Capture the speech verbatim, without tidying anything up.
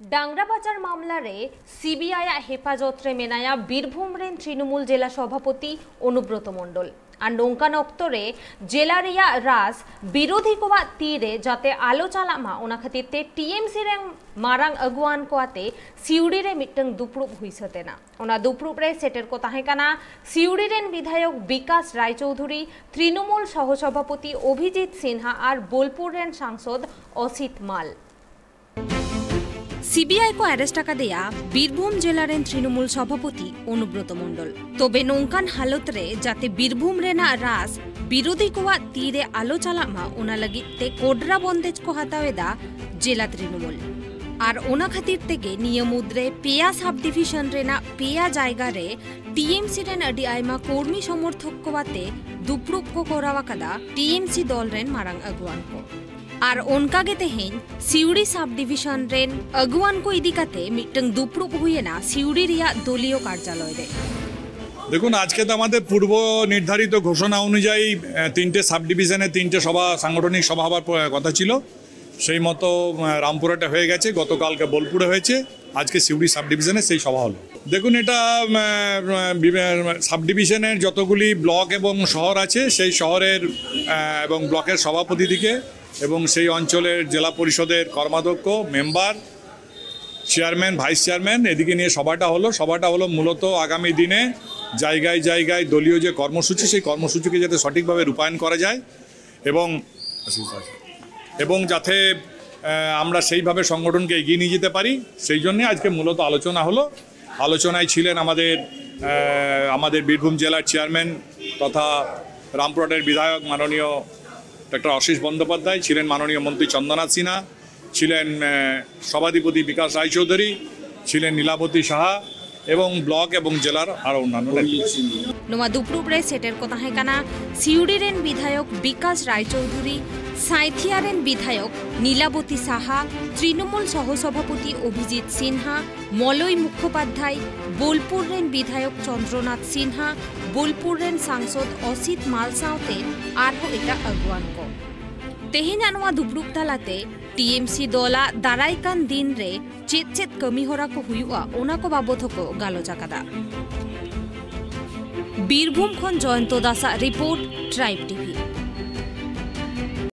ᱰᱟᱝᱨᱟ ᱯᱟᱪᱟᱨ ᱢᱟᱢᱞᱟ ᱨᱮ ᱥᱤᱵᱤᱟᱭ ᱟᱜ ᱦᱮᱯᱟᱡᱚᱛ ᱨᱮ ᱢᱮᱱᱟᱭᱟ ᱵᱤᱨᱵᱷᱩᱢ ᱨᱮᱱ ᱛᱨᱤᱱᱢᱩᱞ ᱡᱮᱞᱟ ᱥᱚᱵᱷᱟᱯᱚᱛᱤ ᱚᱱᱩᱵᱨᱚᱛᱚ ᱢᱚᱱᱰᱚᱞ᱾ ᱟᱨ ᱱᱚᱝᱠᱟᱱ ᱚᱠᱛᱚ ᱨᱮ ᱡᱮᱞᱟ ᱨᱮᱭᱟᱜ ᱨᱟᱥ ᱵᱤᱨᱳᱫᱷᱤ ᱠᱚᱣᱟᱜ ᱛᱤ ᱨᱮ ᱡᱟᱛᱮ ᱟᱞᱚ ᱪᱟᱞᱟᱜ ᱢᱟ, ᱚᱱᱟ ᱠᱷᱟᱹᱛᱤᱨ ᱛᱮ ᱴᱤᱮᱢᱥᱤ ᱨᱮᱱ ᱢᱟᱨᱟᱝ ᱟᱹᱜᱩᱣᱟᱹᱱ ᱠᱚ ᱟᱛᱮ ᱥᱤᱣᱲᱤ ᱨᱮ ᱢᱤᱫᱴᱟᱝ ᱫᱩᱯᱲᱩᱵ ᱦᱩᱭ ᱥᱟᱹᱛ ᱮᱱᱟ᱾ ᱚᱱᱟ ᱫᱩᱯᱲᱩᱵ ᱨᱮ ᱥᱮᱴᱮᱨ ᱠᱚ ᱛᱟᱦᱮᱸ ᱠᱟᱱᱟ ᱥᱤᱣᱲᱤ ᱨᱮᱱ ᱵᱤᱫᱷᱟᱭᱚᱠ ᱵᱤᱠᱟᱥ ᱨᱟᱭᱪᱳᱣᱫᱷᱩᱨᱤ, ᱛᱨᱤᱱᱢᱩᱞ ᱥᱚᱦᱚ ᱥᱚᱵᱷᱟᱯᱚᱛᱤ ᱚᱵᱷᱤᱡᱤᱛ ᱥᱤᱱᱦᱟ ᱟᱨ ᱵᱳᱞᱯᱩᱨ ᱨᱮᱱ ᱥᱟᱝᱥᱚᱫ ᱚᱥᱤᱛ ᱢᱟᱞ᱾ ᱥᱤᱵᱤᱟᱭ ᱠᱚ ᱟᱨᱮᱥᱴ ᱟᱠᱟᱫᱮᱭᱟ ᱵᱤᱨᱵᱷᱩᱢ ᱡᱮᱞᱟ ᱨᱮᱱ ᱛᱨᱤᱱᱢᱩᱞ ᱥᱚᱵᱷᱟᱯᱚᱛᱤ ᱚᱱᱩᱵᱨᱚᱛᱚ ᱢᱚᱱᱰᱚᱞ᱾ ᱛᱚᱵᱮ ᱱᱚᱝᱠᱟᱱ ᱦᱟᱞᱚᱛ ᱨᱮ ᱡᱟᱛᱮ ᱵᱤᱨᱵᱷᱩᱢ ᱨᱮᱱᱟᱜ ᱨᱟᱥ ᱵᱤᱨᱳᱫᱷᱤ ᱠᱚᱣᱟᱜ ᱛᱤ ᱨᱮ ᱟᱞᱚ ᱪᱟᱞᱟᱜ ᱢᱟ, ᱚᱱᱟ ᱞᱟᱹᱜᱤᱫ ᱛᱮ ᱠᱚᱰᱨᱟ ᱵᱚᱱᱫᱮᱡ ᱠᱚ ᱦᱟᱛᱟᱣ ᱮᱫᱟ ᱡᱮᱞᱟ ᱛᱨᱤᱱᱢᱩᱞ᱾ ᱟᱨ ᱚᱱᱟ ᱠᱷᱟᱹᱛᱤᱨ ᱛᱮᱜᱮ ᱱᱤᱭᱟᱹ ᱢᱩᱫᱽᱨᱮ ᱯᱮᱭᱟ ᱥᱟᱵ ᱰᱤᱵᱷᱤᱥᱚᱱ ᱨᱮᱱᱟᱜ ᱯᱮᱭᱟ ᱡᱟᱭᱜᱟ ᱨᱮ ᱴᱤᱮᱢᱥᱤ ᱨᱮᱱ ᱟᱹᱰᱤ ᱟᱭᱢᱟ ᱠᱚᱨᱢᱤ ᱥᱚᱢᱚᱨᱛᱷᱚᱠ ᱠᱚ ᱟᱛᱮ ᱫᱩᱯᱲᱩᱵ ᱠᱚ ᱠᱚᱨᱟᱣ ᱟᱠᱟᱫᱟ ᱴᱤᱮᱢᱥᱤ ᱫᱚᱞ ᱨᱮᱱ ᱢᱟᱨᱟᱝ ᱟᱹᱜᱩᱣᱟᱹᱱ ᱠᱚ᱾ ᱟᱨ ᱚᱱᱠᱟ ᱜᱮ ᱛᱮᱦᱮᱧ ᱥᱤᱣᱲᱤ ᱥᱟᱵ ᱰᱤᱵᱷᱤᱥᱚᱱ ᱨᱮᱱ ᱟᱹᱜᱩᱣᱟᱹᱱ ᱠᱚ ᱤᱫᱤ ᱠᱟᱛᱮ ᱢᱤᱫᱴᱟᱝ ᱫᱩᱯᱲᱩᱵ ᱦᱩᱭ ᱮᱱᱟ ᱥᱤᱣᱲᱤ ᱨᱮᱭᱟᱜ ᱫᱚᱞᱤᱭᱚ ᱠᱟᱨᱡᱟᱞᱚᱭ ᱨᱮ᱾ দেখুন, আজকে তো আমাদের পূর্ব নির্ধারিত ঘোষণা অনুযায়ী আহ, তিনটে সাব ডিভিশনে তিনটে সভা, সাংগঠনিক সভা হবার প- কথা ছিল। সেই মতো আহ, রামপুরহাটে হয়ে গেছে, গতকালকে বোলপুরে হয়েছে, আজকে সিউড়ি সাব ডিভিশনে সেই সভা হলো। দেখুন, এটা আহ, বিভে- সাব ডিভিশনের যতগুলি ব্লক এবং শহর আছে, সেই শহরের আহ, এবং ব্লকের সভাপতি দিকে এবং সেই অঞ্চলের জেলা পরিষদের কর্মাধ্যক্ষ, মেম্বার, চেয়ারম্যান, ভাইস চেয়ারম্যান, এদিকে নিয়ে সভাটা হলো। সভাটা হলো মূলত আগামী দিনে জায়গায় জায়গায় দলীয় যে কর্মসূচি, সেই কর্মসূচিকে যাতে সঠিকভাবে রূপায়ণ করা যায় এবং এবং যাতে আহ, আমরা সেইভাবে সংগঠনকে এগিয়ে নিয়ে যেতে পারি, সেই জন্য আজকে মূলত আলোচনা হলো। আলোচনায় ছিলেন আমাদের আহ, আমাদের বীরভূম জেলার চেয়ারম্যান তথা রামপুরহাটের বিধায়ক মাননীয় ডক্টর অসিত বন্দ্যোপাধ্যায়, ছিলেন মাননীয় মন্ত্রী চন্দ্রনাথ সিনহা, ছিলেন আহ, সভাধিপতি বিকাশ রায়চৌধুরী, ছিলেন নীলাবতী সাহা এবং ব্লক এবং জেলার আরও অন্যান্য নেতৃত্ব। ᱱᱚᱣᱟ ᱫᱩᱯᱲᱩᱵ ᱨᱮ ᱥᱮᱴᱮᱨ ᱠᱚ ᱛᱟᱦᱮᱸ ᱠᱟᱱᱟ ᱥᱤᱣᱲᱤ ᱨᱮᱱ ᱵᱤᱫᱷᱟᱭᱚᱠ ᱵᱤᱠᱟᱥ ᱨᱟᱭᱪᱳᱣᱫᱷᱩᱨᱤ, ᱥᱟᱸᱭᱛᱷᱤᱭᱟ ᱨᱮᱱ ᱵᱤᱫᱷᱟᱭᱚᱠ ᱱᱤᱞᱟᱵᱚᱛᱤ ᱥᱟᱦᱟ, ᱛᱨᱤᱱᱢᱩᱞ ᱥᱚᱦᱚ ᱥᱚᱵᱷᱟᱯᱚᱛᱤ ᱚᱵᱷᱤᱡᱤᱛ ᱥᱤᱱᱦᱟ, ᱢᱚᱞᱚᱭ ᱢᱩᱠᱷᱳᱯᱟᱫᱽᱫᱷᱟᱭ, ᱵᱳᱞᱯᱩᱨ ᱨᱮᱱ ᱵᱤᱫᱷᱟᱭᱚᱠ ᱪᱚᱱᱫᱨᱚᱱᱟᱛᱷ ᱥᱤᱱᱦᱟ, ᱵᱳᱞᱯᱩᱨ ᱨᱮᱱ ᱥᱟᱝᱥᱚᱫ ᱚᱥᱤᱛ ᱢᱟᱞ ᱥᱟᱶᱛᱮ ᱟᱨᱦᱚᱸ ᱮᱴᱟᱜ ᱟᱹᱜᱩᱣᱟᱱ ᱠᱚ᱾ ᱛᱮᱦᱮᱧᱟᱜ ᱱᱚᱣᱟ ᱫᱩᱯᱲᱩᱵ ᱛᱟᱞᱟᱛᱮ ᱴᱤ ᱮᱢ ᱥᱤ ᱫᱚᱞᱟᱜ ᱫᱟᱨᱟᱭ ᱠᱟᱱ ᱫᱤᱱ ᱨᱮ ᱪᱮᱫ ᱪᱮᱫ ᱠᱟᱹᱢᱤ ᱦᱚᱨᱟ ᱠᱚ ᱦᱩᱭᱩᱜᱼᱟ, ᱚᱱᱟ ᱠᱚ ᱵᱟᱵᱚᱛ ᱦᱚᱸᱠᱚ ᱜᱟᱞᱚᱪ ᱟᱠᱟᱫᱟ᱾ ᱵᱤᱨᱵᱷᱩᱢ ᱠᱷᱚᱱ ᱡᱚᱭᱚᱱᱛᱚ ᱫᱟᱥᱟᱜ ᱨᱤᱯᱳᱨᱴ, ᱴᱨᱟᱭᱤᱵᱽ ᱴᱤᱵᱷᱤ᱾